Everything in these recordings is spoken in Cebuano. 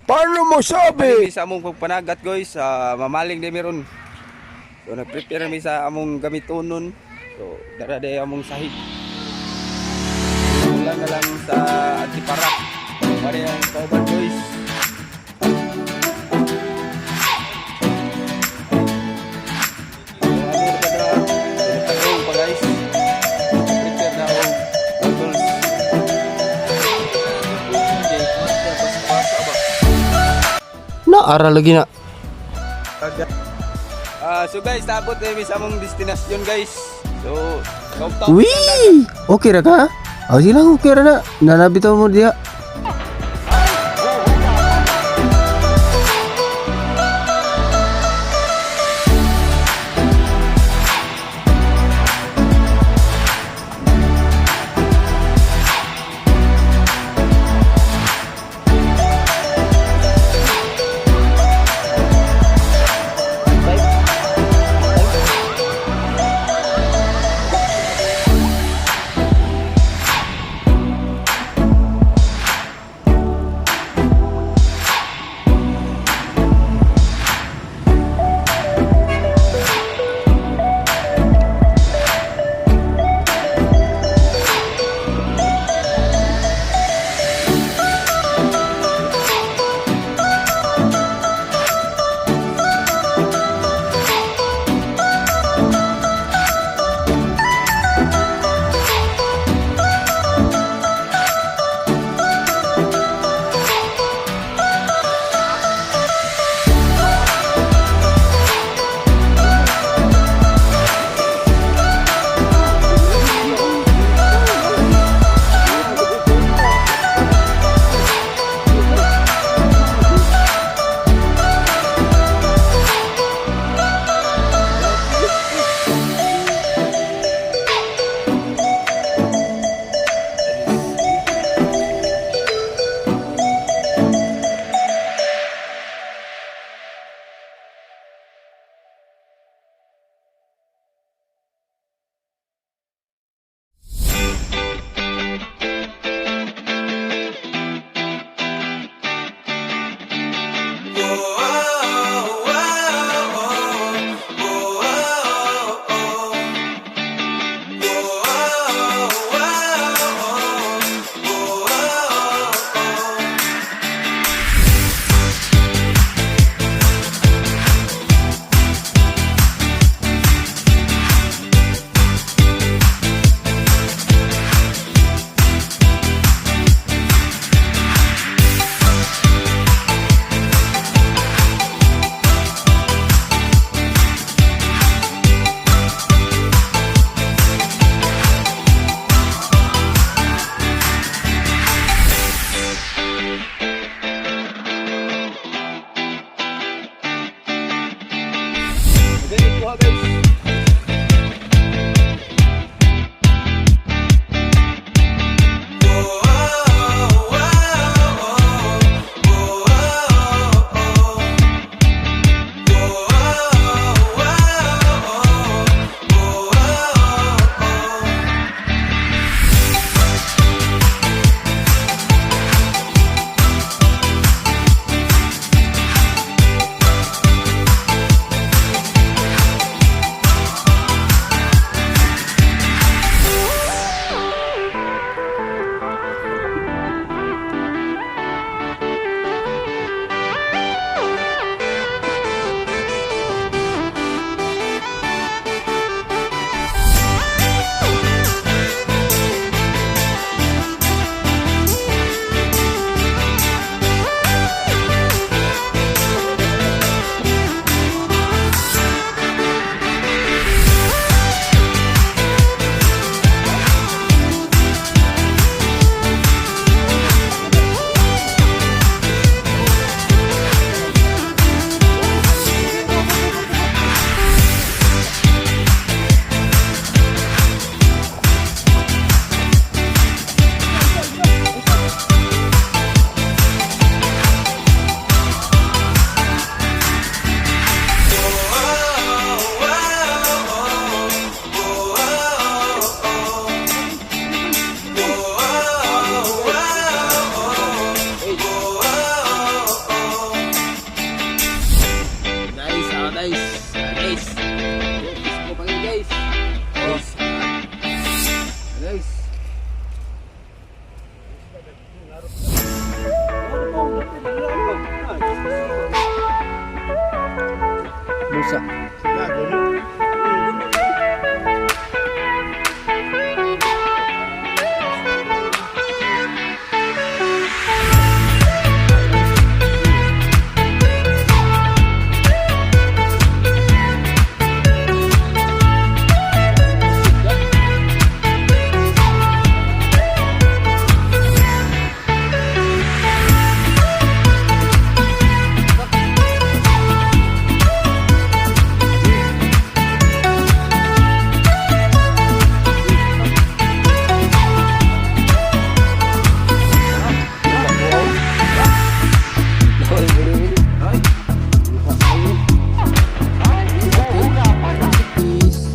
Paano mo sabi? Kami sa among pagpanagat, guys, mamaling di meron. So nag-prepare mi sa among gamitonon. So dara day among sahig. Kulang na lang sa antiparak. Mari ang kauban, guys. So, amo na kada nagtagong pa, guys. Prepare na og goggles. Naara lagi na. Ah, so guys, naabot na mi sa among destinasyon, guys. So, kaugtaw. Wee! Okay ra ka? Oh, sige lang, okay ra na. Nanabitaw mo diha. Okay, kuha, guys. Sa. Peace.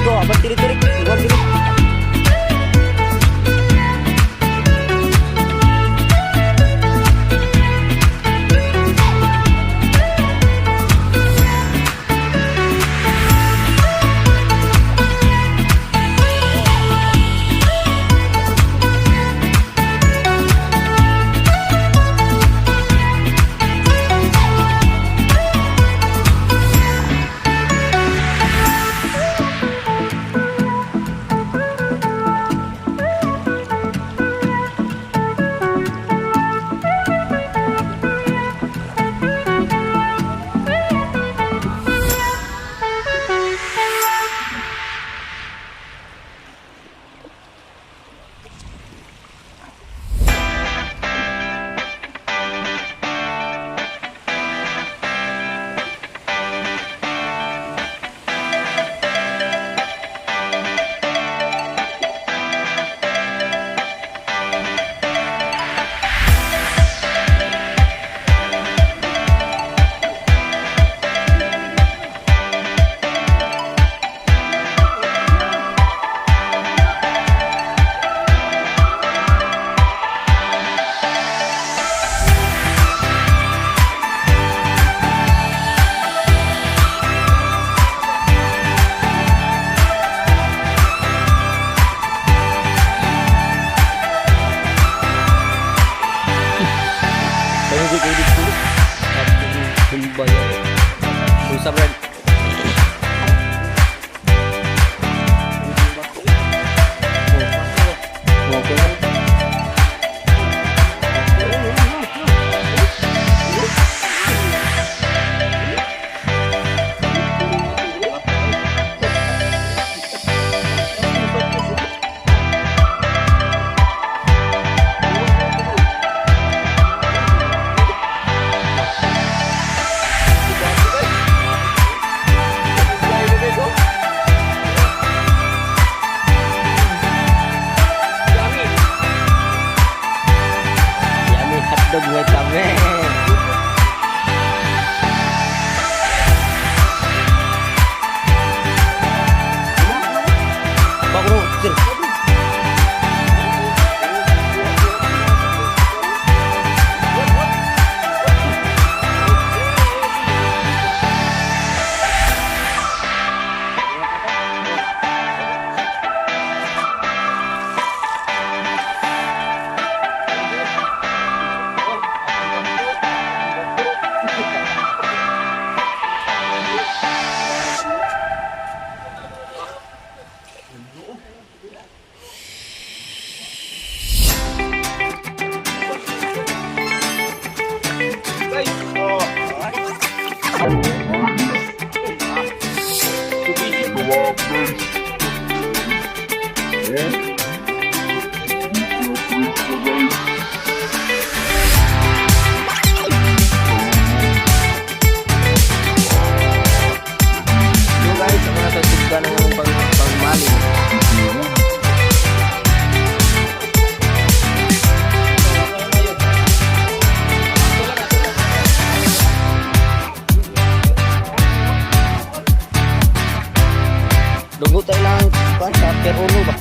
Ito, abang tiri-tiri. Iwan diri. Humba. Bulsa, Brad. Okay lang. Yummy hotdog with kami. Bakro, sir. So guys, ako na sa tugba ng among pangmaling. Dugo tayo lang kuan sa per uno ba.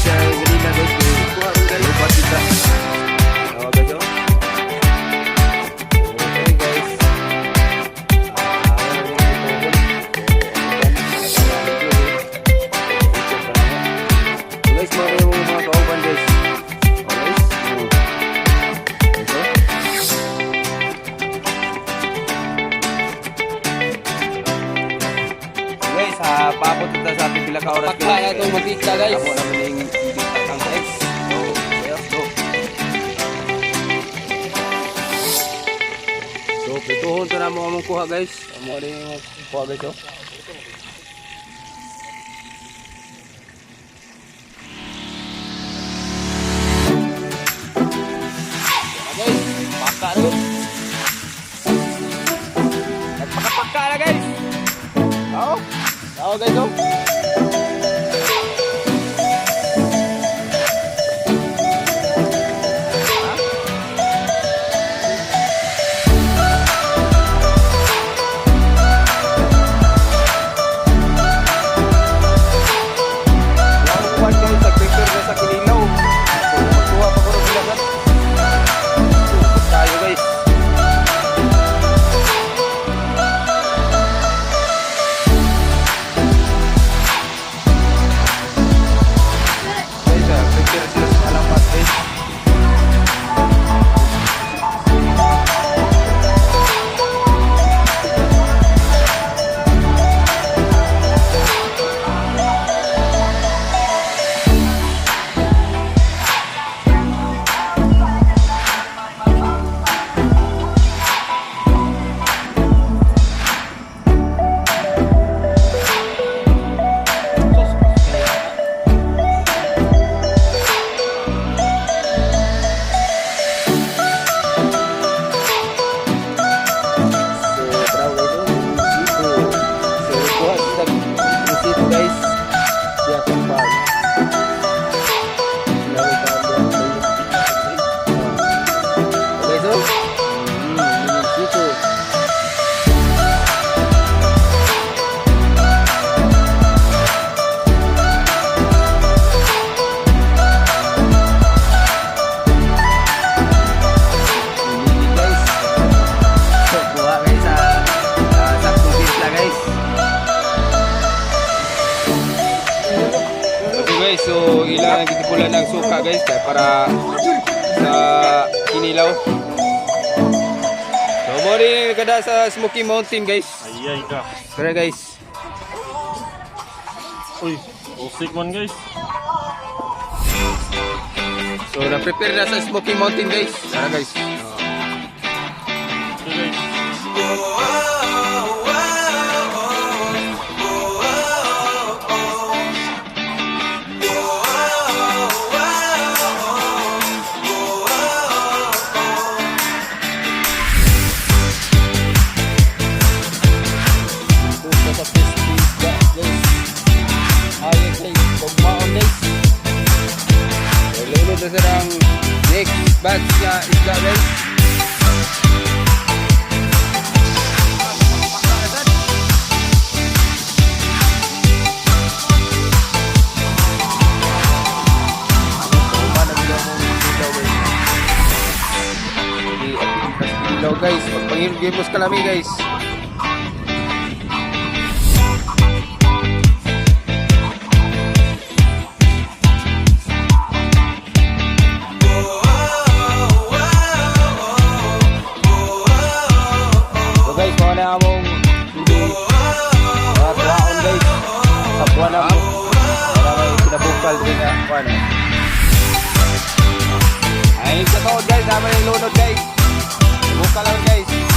Guys, ganina, guys. Lupat kita. Oh, guys, oh. Okay, guys. Ah, wala rin ito. So, guys, mga kayo mga kauban, guys. Oh, guys. Oh. Guys, oh. So, guys, ha, paabot na sa pipila ka oras, Pakpa na itong magkita, guys. Amo naman yung bitak ang guys. So, let's go. So, prituhon to na mo among kuha, guys. Amo rin yung kuha, guys, oh. Guys, paka na yun. Nagpakapaka na, guys. Oo. Oo, guys, oh. Wow, guys, nag-prepare na sa kinilaw. So, magkuha pa ko rin sila, sir. So, tayo, guys. Guys, ah, prepare sila sa kalapat, guys. So, tara, guys, oh. Dito. So, kuha sila dito, guys. Di akong pag. Okay, so. Dito. Guys. So, kuha guys sa saktong timpla, guys. Okay, guys, so ilang gitipulan ng suka, guys, kaya para sa kinilaw. So mo rin kada sa Smoky Mountain, guys. Ayay ka. Tara, guys. Uy, usik man, guys. So na-prepare na sa Smoky Mountain, guys. Tara, guys. Okay, guys. Dito sa crispy isda, guys. Ayun, guys, pagmaon, guys. So lulod na sila ang next batch na isda, guys. Ilaw, guys, pagpangilgimos kalami, guys. So guys, mga na among hindi mga tuwaon, guys. Sa buwan na po. Para may kinabukal din na kuwan. Eh. Ayun sa tuod, guys, naman yung lunod, guys. Buka lang, guys.